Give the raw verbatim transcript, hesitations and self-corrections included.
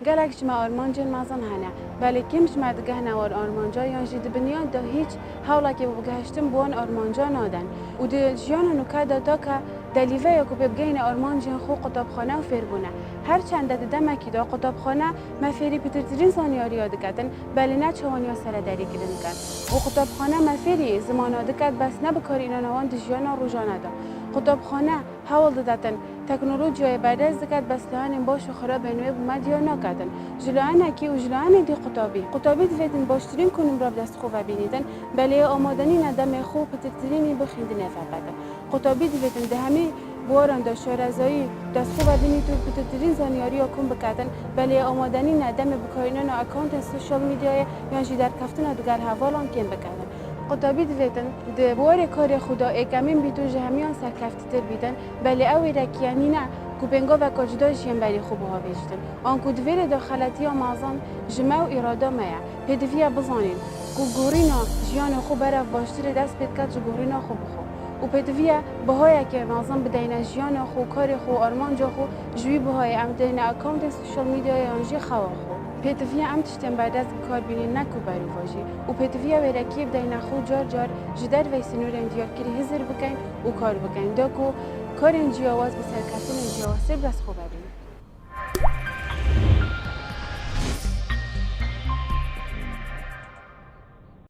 Gelek ji me armancên mezin hene, belê kêm ji me digehne wan armanca yan jî di binyan de hîç hewlekê bo gihiştin bi wan armanca nadin û di jiyana nûke de take delîveya ku pê bigehîne armancên xwe qutabxane û fêrbûn e. Her çend de di demekî de qutabxane me fêrî pitirtirîn zanyariya diketin, belê ne çawaniya serederî kirin dikin û qutabxane me fêrî zimana diket, bes ne bikarînana wan di jiyana rojane de. Qutabxane hewl didetin teknolojiyayê berdest diket, bes lihanên baş û xirabên wê bi me diyar naketin. Ji layenekî û ji layenê dî qutabî. Qutabî divêtin baştirîn konûmra bi dest xwe ve bînîtin, belê amade nîne demê xwe û pitirtirînî bi xîndinê vevetin. Qutabî divêtin di hemî buwaran de şarezayî dest xwe ve bînît û pitirtirîn zanyariya kom biketin, belê amade nîne demê bikarînana accountên sosyal medyayê yan jî derkeftina digel hevalan kêm biketin. Qutabî divêtin di buwarê karê xwe de êkemîn bît û ji hemiyan serkeftîtir bîtin, belê ew wêrekiye nîne ku pêngaveka cuda ji yên berê xwe bihavêjitin. Anku di vê rê de xeletiya mezin ji me û îrada me ye. Pêdiviye bizanîn ku guhrîna jiyanê xwe berev baştirê dest pê diket ji guhrîna xwe bi xwe. Û pêdiviye bihayeke mezin bideyne jiyana xwe, karê xwe û armanca xwe, ji wî bihayê em dideyne accountên sosyal medyayê yan jî xewa xwe. Pêdiviye em tiştên berdest bi kar bînîn, ne ku berûvajî. Û pêdiviye wêrekiyê bideyne xwe û car car ji derveyî sînorên diyarkirî hizir bikeyn û kar bikeyn, da ku karên ciyawaz bi serkeftinên ciyawaztir bi dest xwe ve bînin.